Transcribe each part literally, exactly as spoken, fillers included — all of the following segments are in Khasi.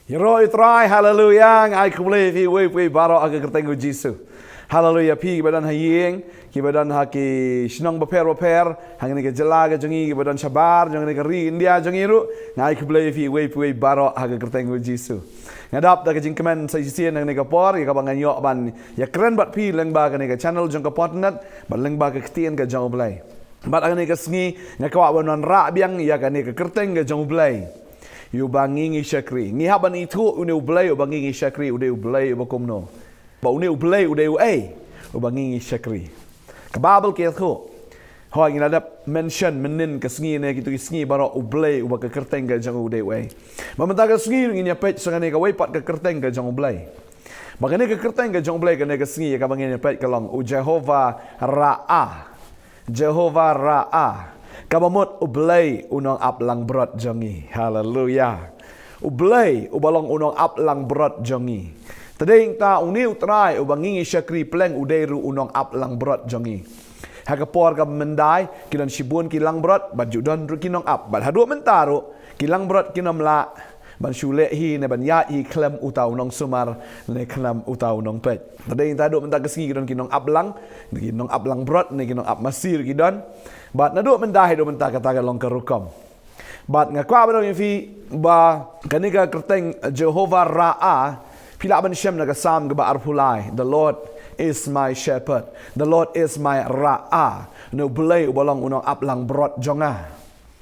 Ïaroh ïa u Trai, haleluya. Nga ai khublei ïa phi uwei pa uwei baroh ha ka kyrteng u Jisu. Haleluya, phi kiba don ha ïing, kiba don ha ki shnong bapher bapher, ha kane ka jylla ka jong ngi, kiba don shabar jong kane ka ri India jong ngi ruh, nga ai khublei ïa phi uwei pa uwei baroh ha ka kyrteng u Jisu. Nga dap da ka jingkmen sa shisien ha kane ka por, ïa kaba ngan ïoh ban ïakren bad phi lyngba kane ka channel jong ka Podnet, bad lyngba ka ktien ka jong u Blei. Bad ha kane ka sngi nga kwah ban wanrah biang ïa kane ka kyrteng ka jong u Blei, ïa uba ngi ngi shakri. Ngi hap ban ithuh une u Blei uba ngi ngi shakri u dei u Blei uba kumno. Ba une u Blei u dei uei uba ngi ngi shakri. Ka Baibl ka ïathuh. Hooid, ngi la dep mention mynhynnin ka sngi ne kito ki sngi baroh u Blei uba ka kyrteng ka jong u dei uei. Ba mynta ka sngi ngin ïa peit sa kane kawei pat ka kyrteng ka jong u Blei. Ba kane ka kyrteng ka jong u Blei kane ka sngi ïa kaba ngin ïa peit ka long u Jehovah Raah. Jehovah Raah. Kaba mut u Blei u nongap langbrot jong ngi. Haleluya. U Blei uba long u nongap langbrot jong ngi. Te dei nangta une u Trai uba ngi ngi shakri pleng u dei ruh u nongap langbrot jong ngi. Ha ka por kaba mynta ki don shibun ki langbrot bad ju don ruh ki nongap. Bad haduh mynta ruh ki langbrot kin ym lah ban shu leh hi ne ban ïaid hi khlem uta u nongsumar ne khlem uta u nongpeit. Te dei nangta haduh mynta ka sngi ki don ki nongap lang, ki nongap langbrot ne ki nongap masi ruh ki don. Bad naduh mynta haduh mynta kata ka long ka rukom. Bad nga kwah ban ong ïa phi ba kane ka kyrteng Jehovah Raah, phi lah ban shem na ka Salm kaba arphew lai, "The Lord is my shepherd, the Lord is my Raah." Une u Blei uba long u nongap langbrot jong nga.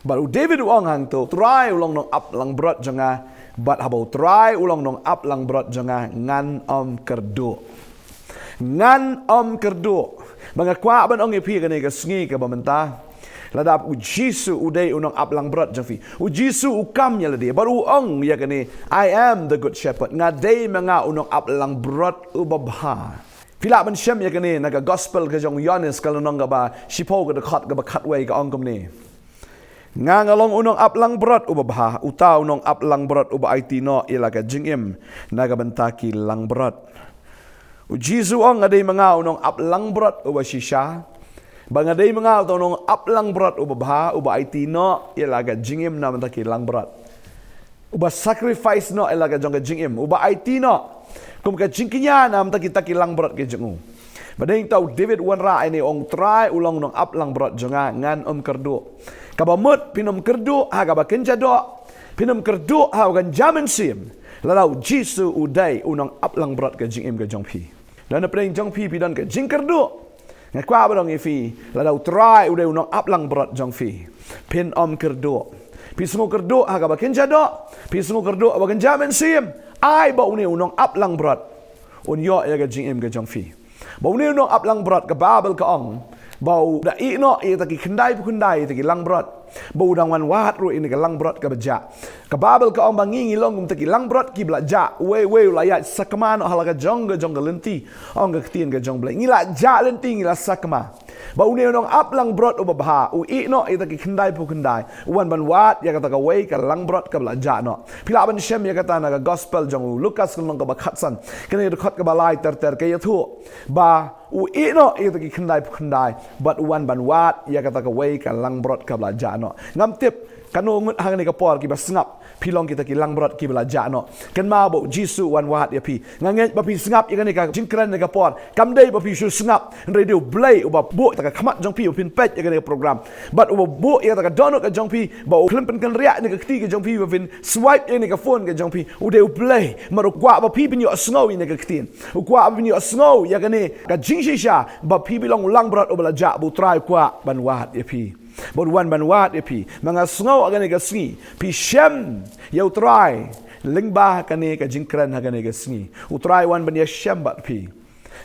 Bad u David u ong hangto, "U Trai u long nongap langbrot jong nga, bad haba u Trai u long nongap langbrot jong nga, ngan ym kyrduh." Ngan ym kyrduh. Ba nga kwah ban ong ïa phi kane ka sngi kaba mynta, lada u Jisu u dei u nongap langbrot jong phi, u Jisu u kam ïa lade bad u ong ïa kane, "I am the good shepherd." Nga dei ma nga u nongap langbrot uba bha. Phi lah ban shem ïa kane na ka gospel ka jong u Ïoannis ka lynnong kaba shiphew ka dkhot kaba khatwei ka ong kumne. Nga nga long u nongap langbrot uba bha, uta u nongap langbrot uba aiti noh ïa la ka jingim na ka bynta ki langbrot. U Jisu u ong, "Nga dei ma nga u nongap langbrot uba shisha. Ba nga dei ma nga uta u nongap langbrot uba bha, uba aiti noh ïa la ka jingim na bynta ki langbrot. Uba sacrifice noh ïa la ka jong ka jingim, uba aiti noh kum ka jingkñia na bynta kita ki langbrot ki jong u." Ba dei nangta u David u wanrah ïa une, u ong, "U Trai u long u nongap langbrot jong nga, ngan ym kyrduh. Kaba mut phin ym kyrduh ha kaba kynja doh, phin ym kyrduh ha kaba kynja mynsiem, lada u Jisu u dei u nongap langbrot ka jingim ka jong phi." Don napdeng jong phi phi don ka jingkyrduh. Nga kwah ban ong ïa phi, lada u Trai u dei u nongap langbrot jong phi, phin ym kyrduh. Phi sngew kyrduh ha kaba kynja doh, phi sngew kyrduh ha kaba kynja mynsiem, ai ba une u nongap langbrot un ïoh ïa ka jingim ka jong phi. Ba une u nongap langbrot ka Baibl ka ong ba u da ïeh noh ïa kita ki khyndai phew khyndai ïa kita ki langbrot. Ba u dang wan wad ruh ïa kane ka langbrot kaba jah. Ka Baibl ka ong ba ngi ngi long kum kita ki langbrot kiba la jah. Uwei uwei u la ïaid sakma noh ha la ka jong ka jong ka lynti, ong ka ktien ka jong U Blei. Ngi la jah lynti, ngi la sakma. Ba une u nongap langbrot uba bha u ïeh noh ïa kita ki khyndai phew khyndai, u wan ban wad ïa kata kawei ka langbrot kaba la jah noh. Phi lah ban shem ïa kata na ka gospel jong u Lukas ka lynnong kaba khatsan, kane ka dkhot kaba lai ter ter, ka ïathuh ba u ïeh noh ïa kita ki khyndai phew khyndai bad u wan ban wad ïa kata kawei ka langbrot kaba la jah noh. Ngam tip kano ngut hangne ka por kiba sngap phi long kita ki langbrot kiba la jah noh. Kynmaw ba u Jisu u wan wad ïa phi. Nga ngeit ba phi sngap ïa kane ka jingkren ne ka por, kam dei ba phi shu sngap, hynrei dei U Blei uba buh ïa ka khmat jong phi ba phin peit ïa kane ka program, bad uba buh ïa ka dohnud ka jong phi ba u khlem pynkynriah ïa ka kti ka jong phi ba phin swipe ïa kane ka phone ka jong phi. U dei U Blei namar u kwah ba phi phin ïohsngew ïa kane ka ktien. U kwah ba phin ïohsngew ïa kane ka jingshisha ba phi phi long u langbrot uba la jah, ba U Trai u kwah ban wad ïa phi. Bad u wan ban wad ïa phi. Ma nga sngew ha kane ka sngi phi shem ïa U Trai lyngba kane ka jingkren ha kane ka sngi. U Trai u wan ban ïashem bad phi.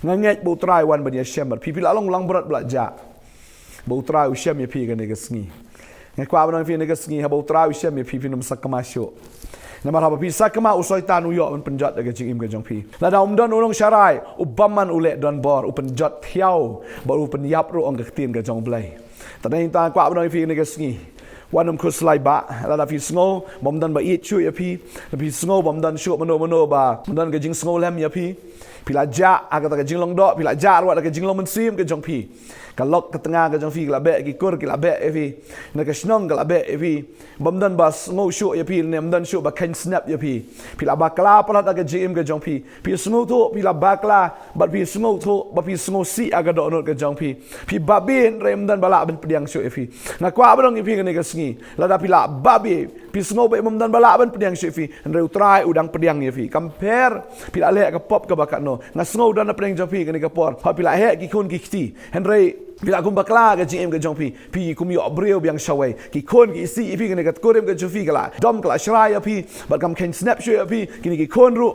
Nga ngeit ba U Trai u wan ban ïashem bad phi. Phi la long langbrot ba la jah, ba U Trai u shem ïa phi ha kane ka sngi. Nga kwah ban ong ïa phi ha kane ka sngi, haba U Trai u shem ïa phi, phin ym sakma shuh. Namar haba phi sakma, u Soitan u ïoh ban pynjot ïa ka jingim ka jong phi. Lada um don u nongsharai, u bymman u leh donbor, u pynjot thiaw bad u pynïap ruh, ong ka ktien ka jong U Blei. Te dei nangta nga kwah ban ong ïa phi ha kane ka sngi, Wan ym khuslai bah, lada phi sngew bym don ba ïeit shuh ïa phi, lada phi sngew bym don shuh mano mano ba, bym don ka jingsngewlem ïa phi. Phi la jah ha kata ka jinglong doh, phi la jah ruh da ka jinglong mynsiem ka jong phi. Ka lok ka tnga ka jong phi ka la beh, ki kur ki la beh ïa phi. Na ka shnong ka la beh ïa phi. Bym don ba sngew shuh ïa phi, ne bym don shuh ba kheiñ snep ïa phi. Phi la bakla palat ha ka jingim ka jong phi. Phi sngewthuh, phi la bakla, bad phi sngewthuh, bad phi sngewsih ha ka dohnud ka jong phi. Phi babe hynrei ym don ba lah ban pdiang shuh ïa phi. Nga kwah ban ong ïa phi kane ka sngi. Lada phi la babe, phi sngew ba ym don ba lah ban pdiang shuh ïa phi. Hynrei U Trai u dang pdiang ïa phi. Kam pher, phi la leh ka pop kaba katno. Nga sngew don na pdeng jong phi kane ka por. Haba phi la heh ki khun ki kti. Hynrei phi la kum bakla ka jingim ka jong phi. Phi kum ïoh briew biang shawei. Ki khun ki isih ïa phi kane ka kurim ka jong phi ka la dom ka la shrai ïa phi. Bad kam kheiñ snep shuh ïa phi. Kine ki khun ruh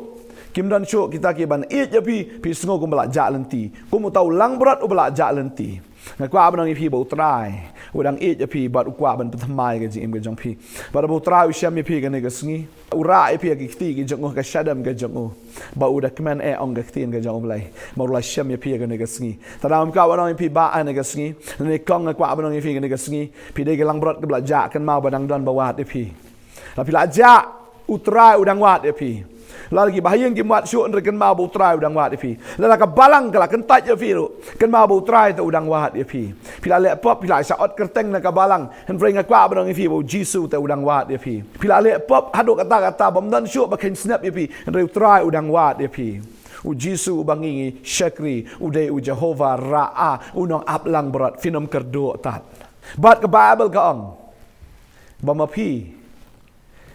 kim don shuh kita ki ban ïeit ïa phi. Phi sngew kum ba la jah lynti. Kum uta u langbrot uba la jah lynti. Nga kwah ban ong ïa phi ba U Trai u dang ïeit ïa phi bad u kwah ban pynthymmai ka jingim ka jong phi. Bad ba U Trai u shem ïa phi kane ka sngi. U rah ïa phi ha ki kti ki jong u, ha ka shadem ka jong u. Ba u da kmen eh, ong ka ktien ka jong U Blei. Ba u la shem ïa phi ha kane ka sngi. Te nga kwah ban ong ïa phi ba ha kane ka sngi. Lane kong nga kwah ban ong ïa phi ha kane ka sngi. Phi dei ka langbrot kaba la jah, kynmaw ba dang don ba wad ïa phi. Lada phi la jah, U Trai u dang wad ïa phi. Lada ki bahaïing kim wad shuh, hynrei kynmaw ba U Trai u dang wad ïa phi. Lada ka balang ka la kyntait ïa phi ruh, kynmaw ba U Trai te u dang wad ïa phi. Phi la leh pop, phi la shah ot kyrteng na ka balang. Hynrei nga kwah ban ong ïa phi ba U Jisu te u dang wad ïa phi. Phi la leh pop haduh katta katta, bym don shuh ba kheiñ snep ïa phi. Hynrei U Trai u dang wad ïa phi. U Jisu uba ngi ngi shakri, u dei u Jehova Ra'a, u nongap langbrot, phin ym kyrduh tad. Bad ka Baibl ka ong ba ma phi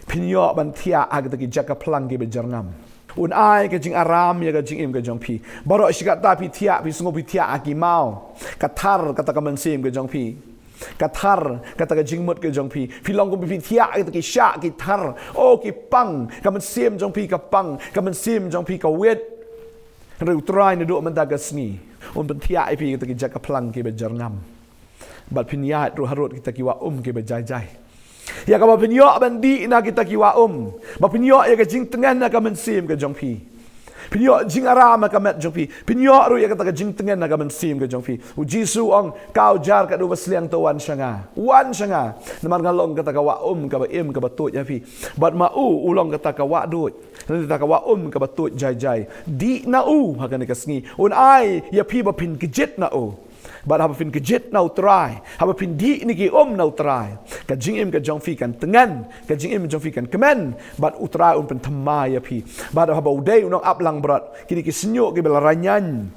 phin ïoh ban thiah ha kita ki jaka phlang kiba jyrngam. Un ai ka jingaram ïa ka jingim ka jong phi. Baroh shi katta phi thiah, phi sngew phi thiah ha ki maw. Ka thar kata ka mynsiem ka jong phi. Ka thar kata ka jingmut ka jong phi. Phi long kum phi thiah ha kita ki shah ki thar. Oh, ki pang, ka mynsiem jong phi ka pang, ka mynsiem jong phi ka wit. Hynrei U Trai naduh mynta ka sngi un pynthiah ïa phi kita ki jaka phlang kiba jyrngam. Bad phin ïaid ruh harud kita ki wah um kiba jai jai. Ïa kaba phin ïoh ban dih na kita ki wah um. Ba phin ïoh ïa ka jingtngen na ka mynsiem ka jong phi. Phin ïoh jingaram na ka met jong phi. Phin ïoh ruh ïa kata ka jingtngen na ka mynsiem ka jong phi. U Jisu u ong, ka ujar ka duh ba sliang, to wan sha nga. Wan sha nga. Namar nga long kata ka wah um kaba im kaba tuid ïa phi. Bad ma u, u long kata ka wah duid. Lane kata ka wah um kaba tuid jai jai. Dih na u ha kane ka sngi. Un ai ïa phi ba phin kjit na u. Bad haba phin kjit na U Trai, haba phin dih na ki um na U Trai, ka jingim ka jong phi kan tngen, ka jingim jong phi kan kmen. Bad U Trai un pynthymmai ïa phi. Bad haba u dei u nongap langbrot, kine ki shñiuh kiba la rynïeng,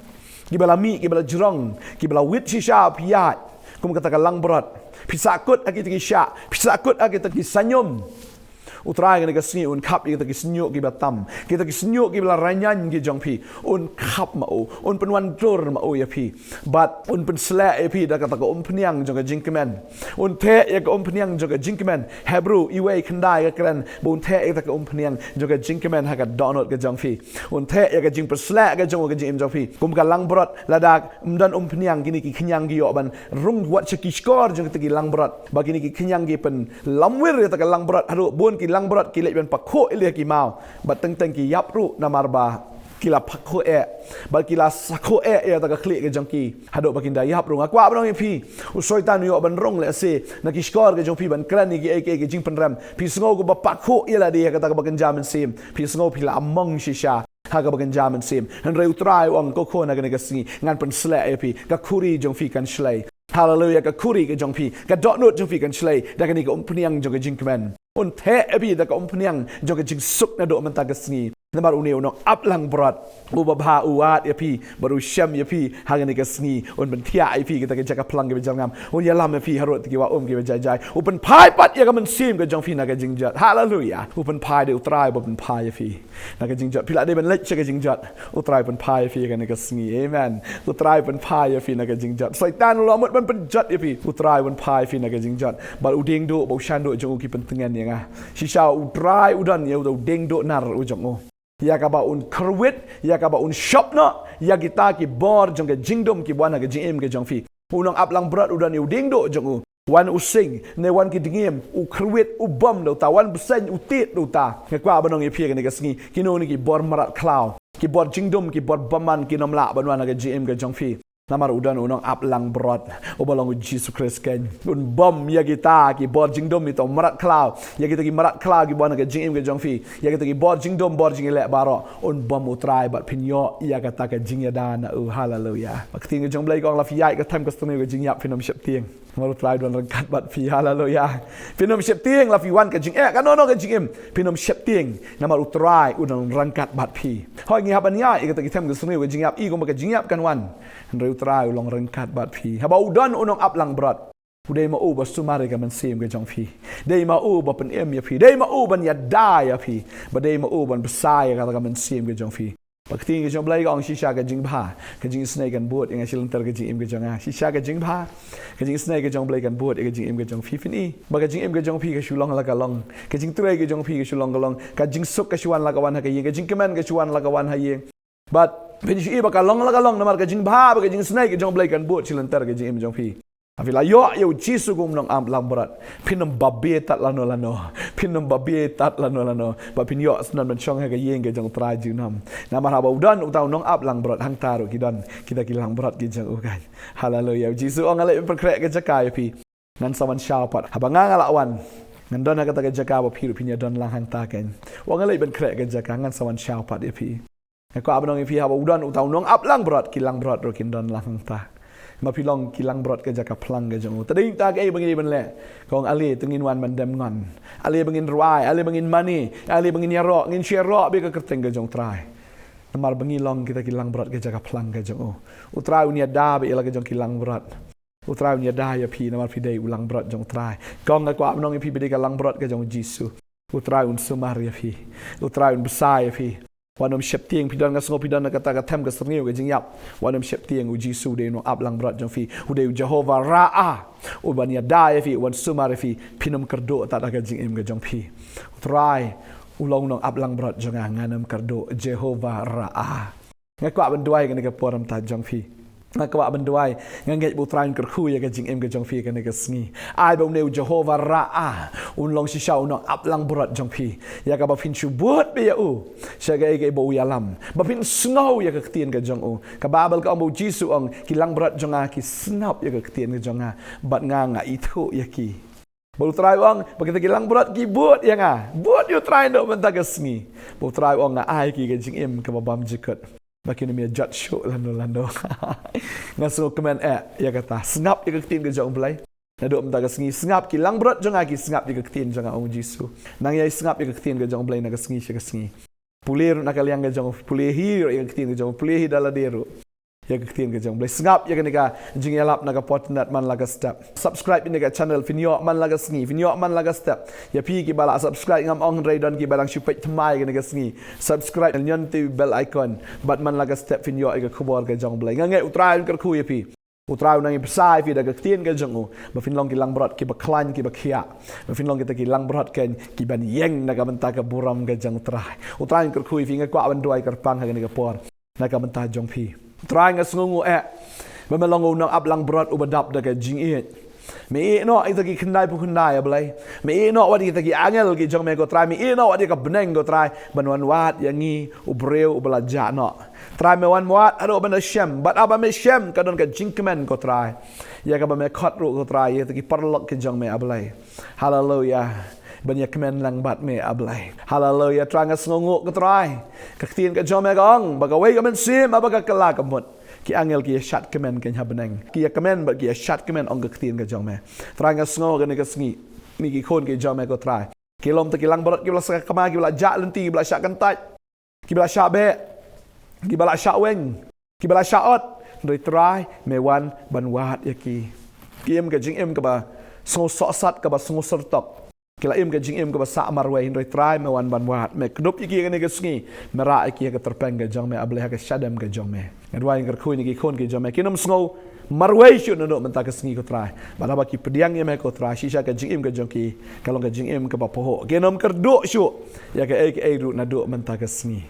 kiba la mih, kiba la jrong, kiba la wit shisha, phi ïaid kum kata ka langbrot. Phi sahkut ha kita ki shah, phi sahkut ha kita ki saiñum. U Trai kane ka sngi un khap ïa kita ki shñiuh kiba tam, kita ki shñiuh kiba la rynïeng ki jong phi. Un khap ma u, un pynwandur ma u ïa phi. Bad un pynsleh ïa phi da kata ka umphniang jong ka jingkmen. Un theh ïa ka umphniang jong ka jingkmen. Hebru wei khyndai ka kren ba un theh ïa kata ka umphniang jong ka jingkmen ha ka dohnud ka jong phi. Un theh ïa ka jingpynsleh ka jong u ha ka jingim jong phi. Kum ka langbrot, lada ym don umphniang, kine ki khñiang ki ïoh ban rung wat sha ki shkor jong kita ki langbrot. Ba kine ki khñiang ki pynlamwir ïa kata ka langbrot, haduh bun ki langbrot ki leit ban pynkhuh ïa ki maw. Bad teng teng ki ïap ruh namar ba ki la pynkhuh eh. Bad ki la sa khuh eh ïa kata ka khlieh ka jong ki. Haduh ba kin da ïap ruh. Nga kwah ban ong ïa phi, u Soitan u ïoh ban rung lehse na ki shkor ka jong phi ban kren ïa kiei kiei ki jingpynrem. Phi sngew kumba pynkhuh ïa lade ha kata kaba kynja mynsiem. Phi sngew phi la mong shisha ha kaba kynja mynsiem. Hynrei U Trai u ong, ko khun, ha kane ka sngi ngan pynsleh ïa phi. Ka khuri jong phi kan shlei. Haleluia, ka khuri ka jong phi, ka dohnud jong phi kan shlei da kane ka umphniang jong ka jingkmen. Un theh ïa phi da ka umphniang jong ka jingsuk naduh mynta ka sngi. Namar une u nongap langbrot uba bha u wad ïa phi bad u shem ïa phi ha kane ka sngi. Un pynthiah ïa phi kita ki jaka phlang kiba jyrngam. Un ïalam ïa phi harud kita ki wah um kiba jai jai. U pynphai pat ïa ka mynsiem ka jong phi na ka jingjot. Haleluia. U pynphai, dei U Trai uba pynphai ïa phi na ka jingjot. Phi la dei ban leit sha ka jingjot, U Trai pynphai ïa phi ha kane ka sngi. Amen. U Trai pynphai ïa phi na ka jingjot. Soitan u la mut ban pynjot ïa phi. U Trai pynphai ïa phi na ka jingjot. Bad u dieng duh bad u shan duh jong u ki pyntngen ïa nga. Shisha U Trai u don ïa u dieng duh nar u jong u. Ïa kaba un kyrwit, ïa kaba un shop noh ïa kita ki bor jong ka jingdum ki wan ha ka jingim ka jong phi. U nongap langbrot u don ïa u dieng duh jong u. Wan u sing, ne wan ki dngiem, u kyrwit, u bom da uta, wan bseiñ, u tied da uta. Nga kwah ban ong ïa phi ha kane ka sngi, kino kine ki bor mrad khlaw, ki bor jingdum, ki bor bymman kin ym lah ban wan ha ka jingim ka jong phi. Namar u don u nongap langbrot uba long u Jisu Khrist keiñ. Un bom ïa kita ki bor jingdum, ïa kita u mrad khlaw, ïa kita ki mrad khlaw kiba wan ha ka jingim ka jong phi, ïa kita ki bor jingdum, bor jingïaleh baroh. Un bom u Trai bad phin ïoh ïa kata ka jingïada na u. Haleluya. Ba ka ktien ka jong u Blei ka ong, la phi ïaid ka them ka syrngiew ka jingïap, phin ym sheptieng. Namar u Trai u don ryngkat bad phi. Haleluya. Phin ym sheptieng, la phi wan ka jingeh kano kano ka jingim, phin ym sheptieng. Namar u Trai u don ryngkat bad phi. Hooid, ngi hap ban ïaid ïa kita ki them ka syrngiew ka jingïap, i kumba ka jingïap kan wan. Hynrei u Trai u long ryngkat bad phi. Haba u don u nongap langbrot, u dei ma u ba sumar ïa ka mynsiem ka jong phi. Dei ma u ba pynim ïa phi. Dei ma u ban ïada ïa phi. Ba dei ma u ban bsa ïa kata ka mynsiem ka jong phi. Ba ka ktien ka jong u Blei ka ong, shisha ka jingbha ka jingisynei kan bud ïa nga shi lynter ka jingim ka jong nga. Shisha ka jingbha ka jingisynei ka jong u Blei kan bud ïa ka jingim ka jong phi. Phin i ba ka jingim ka jong phi ka shu long la ka long. Ka jingtrei ka jong phi ka shu long la ka long. Ka jingsuk ka shu wan la ka wan ha ka ïing. Ka jingkmen ka shu wan la ka wan ha ïing. Bad phin shu i ba ka long la ka long namar ka jingbha bad ka jingisynei ka jong u Blei kan bud shi lynter ka jingim jong phi. Haba phi la ïoh ïa u Jisu kum u nongap langbrot, phin ym babe tad lano lano. Phin ym babe tad lano lano. Bad phin ïoh shuh ban shong ha ka ïing ka jong u Trai junom. Namar haba u don uta u nongap langbrot, hangta ruh ki don kita ki langbrot ki jong u keiñ. Haleluya. U Jisu u ong, nga leit ban pynkhreh ka jaka ïa phi. Ngan sa wan shaw pat. Haba nga, nga la wan, ngan don ha kata ka jaka ba phi ruh phin ïa don lang hangta keiñ. U ong, nga leit ban khreh ka jaka, ngan sa wan shaw pat ïa phi. Nga kwah ban ong ïa phi, haba u don uta u nongap langbrot, ki langbrot ruh kin don lang hangta. Ma phi long ki langbrot ka jaka phlang ka jong u. Te dei ta kaei ba ngin ïa ban leh? Ka ong, ale to ngin wan ban dem ngon. Ale ba ngin rwai, ale ba ngin mane, ale ba ngin ïaroh, ngin shu ïaroh bad ka kyrteng ka jong u Trai. Namar ba ngi long kita ki langbrot ka jaka phlang ka jong u. U Trai un ïada bad ïa la ka jong ki langbrot. U Trai un ïada ïa phi namar phi dei u langbrot jong u Trai. Ka ong, nga kwah ban ong ïa phi, phi dei ka langbrot ka jong u Jisu. U Trai un sumar ïa phi. U Trai un bsa ïa phi. Wat nym sheptieng, phi don, nga sngew phi don ha kata ka them ka syrngiew ka jingïap. Wat nym sheptieng, u Jisu u dei u nongap langbrot jong phi. U dei u Jehovah Raah. U ban ïada ïa phi, u ban sumar ïa phi. Phin ym kyrduh tad ha ka jingim ka jong phi. U Trai u long u nongap langbrot jong nga, ngan ym kyrduh. Jehovah Raah. Nga kwah ban duwai kane ka por namar jong phi. Nga kwah ban duwai, nga ngeit ba u Trai un kyrkhu ïa ka jingim ka jong phi kane ka sngi. Ai ba une u Jehovah Raah un long shisha u nongap langbrot jong phi. Ïa kaba phin shu bud beit ïa u sha kaei kaei ba u ïalam. Ba phin sngew ïa ka ktien ka jong u. Ka Baibl ka ong ba u Jisu u ong, ki langbrot jong nga ki sngap ïa ka ktien ka jong nga. Bad nga, nga ithuh ïa ki. Ba u Trai u ong ba kita ki langbrot ki bud ïa nga. Bud ïa u Trai naduh mynta ka sngi. Ba u Trai u ong, nga ai ki ka jingim kaba bymjukut. Ba kin ym ïa jot shuh lano lano. Nga sngewkmen eh ïa kata. Sngap ïa ka ktien ka jong u Blei. Naduh mynta ka sngi, sngap, ki langbrot jong nga ki sngap ïa ka ktien jong nga, ong u Jisu. Nang ïai sngap ïa ka ktien ka jong u Blei na ka sngi sha ka sngi. Pule ruh na ka liang ka jong u, pule hi ruh ïa ka ktien ka jong u, pule hi da lade ruh ïa ka ktien ka jong u Blei. Sngap ïa kane ka jingïalap na ka por tynat man la ka step. Subscribe ïa kane ka channel, phin ïoh man la ka sngi, phin ïoh man la ka step. Ïa phi kiba la subscribe ngam ong hynrei don kiba dang shu peit thymmai ïa kane ka sngi. Subscribe, ñion ïa u bell icon. Bad man la ka step phin ïoh ïa ka khubor ka jong u Blei. Nga ngeit u Trai un kyrkhu ïa phi. U Trai un nang ïa bsa ïa phi da ka ktien ka jong u. Ba phin long ki langbrot kiba khlaiñ kiba khiah. Ba phin long kita ki langbrot keiñ kiban ïeng na ka bynta ka burom ka jong u Trai. U Trai un kyrkhu ïa phi, nga kwah ban duwai kyrpang ha kane ka por na ka bynta jong phi. Trai, nga sngewnguh eh ba me long u nongap langbrot uba dap da ka jingïeit. Me ïehnoh ïa kita ki khyndai phew khyndai, A Blei. Me ïehnoh wat ïa kita ki angel ki jong me, ko Trai. Me ïehnoh wat ïa ka bneng, ko Trai, ban wan wad ïa ngi, u briew uba la jah noh. Trai, me wan wad haduh ban da shem. Bad haba me shem, ka don ka jingkmen, ko Trai. Ïa kaba me khot ruh, ko Trai, ïa kita ki paralok ki jong me, A Blei. Haleluya. Ban ïa kmen lang bad me, A Blei. Haleluya. Trai, nga sngewnguh, ko Trai, ka ktien ka jong me ka ong ba kawei ka mynsiem haba ka kylla ka mut, ki angel ki ïa shad kmen keiñ ha bneng. Ki ïa kmen bad ki ïa shad kmen, ong ka ktien ka jong me. Trai, nga sngew kane ka sngi, kine ki khun ki jong me, ko Trai, ki long tang ki langbrot kiba la sakma, kiba la jah lynti, kiba la shah kyntait, kiba la shah beh, kiba la shah weng, kiba la shah ot. Hynrei Trai, me wan ban wad ïa ki. Ki im ka jingim kaba sngewsohsat, kaba sngewsyrtok. Ki la im ka jingim kaba sah marwei, hynrei Trai, me wan ban wad. Me kdup ïa ki ha kane ka sngi. Me rah ïa ki ha ka tyrpeng ka jong me, A Blei, ha ka shadem ka jong me. Nga duwai, nga kyrkhu ïa kine ki khun ki jong me, kin ym sngew marwei shuh naduh mynta ka sngi, ko Trai. Bad haba ki pdiang ïa me, ko Trai, shisha ka jingim ka jong ki ka long ka jingim kaba pahuh. Kin ym kyrduh shuh ïa kaei kaei ruh naduh mynta ka sngi.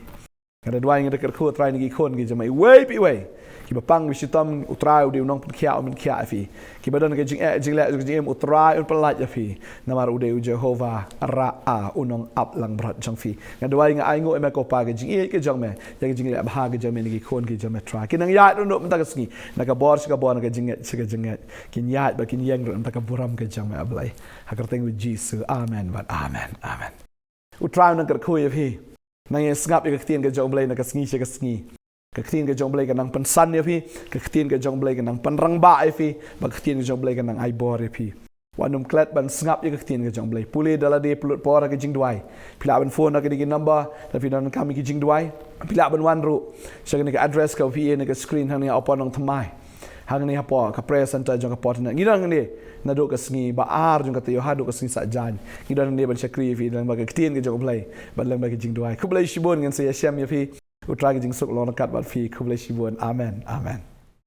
Nga da duwai, nga da kyrkhu, Trai, ïa kine ki khun ki jong me, iwei pa iwei. Kiba pang, kiba shitom, U Trai u dei u nongpynkhiah, un pynkhiah ïa phi. Kiba don ka jingeh, jingleh, ka jingim, U Trai un pyllait ïa phi. Namar u dei u Jehobah Raah, u nongap langbrot jong phi. Nga duwai, nga ainguh ïa me ko Pa, ka jingïeit ka jong me, ïa ka jingleh bha ka jong me na ki khun ki jong me Trai. Kin nang ïaid ruh mynta ka sngi, na ka bor sha ka bor, na ka jingngeit sha ka jingngeit. Kin ïaid bad kin ïeng ruh na ka burom ka jong me, A Blei. Ha ka kyrteng U Jisu. Amen bad amen. Amen. U Trai un nang kyrkhu ïa phi. Nang ïa sngap ïa ka ktien ka jong U Blei na ka sngi sha ka sngi. Ka ktien ka jong U Blei ka nang pynsan ïa phi, ka ktien ka jong U Blei ka nang pynrangbah ïa phi, bad ka ktien ka jong U Blei ka nang ai bor ïa phi. Wat nym klet ban sngap ïa ka ktien ka jong U Blei. Pule da lade, pynlut por ha ka jingduwai. Phi lah ban phone ha kine ki number, lada phi donkam ïa ki jingduwai. Phi lah ban wan ruh sha kane ka address kaba phi ïohi na ka screen hangne hapoh Nongthymmai. Hangne hapoh ka prayer center jong ka Fortinet. Ngi don hangne naduh ka sngi ba ar jong ka taïew haduh ka sngi Saitjaiñ. Ngi don hangne ban shakri ïa phi, lyngba ka ktien ka jong U Blei, bad lyngba ka jingduwai. Khublei shibun, ngin sa ïashem ïa phi. U Trai ka jingsuk long ryngkat bad phi. Khublei shibun. Amen. Amen.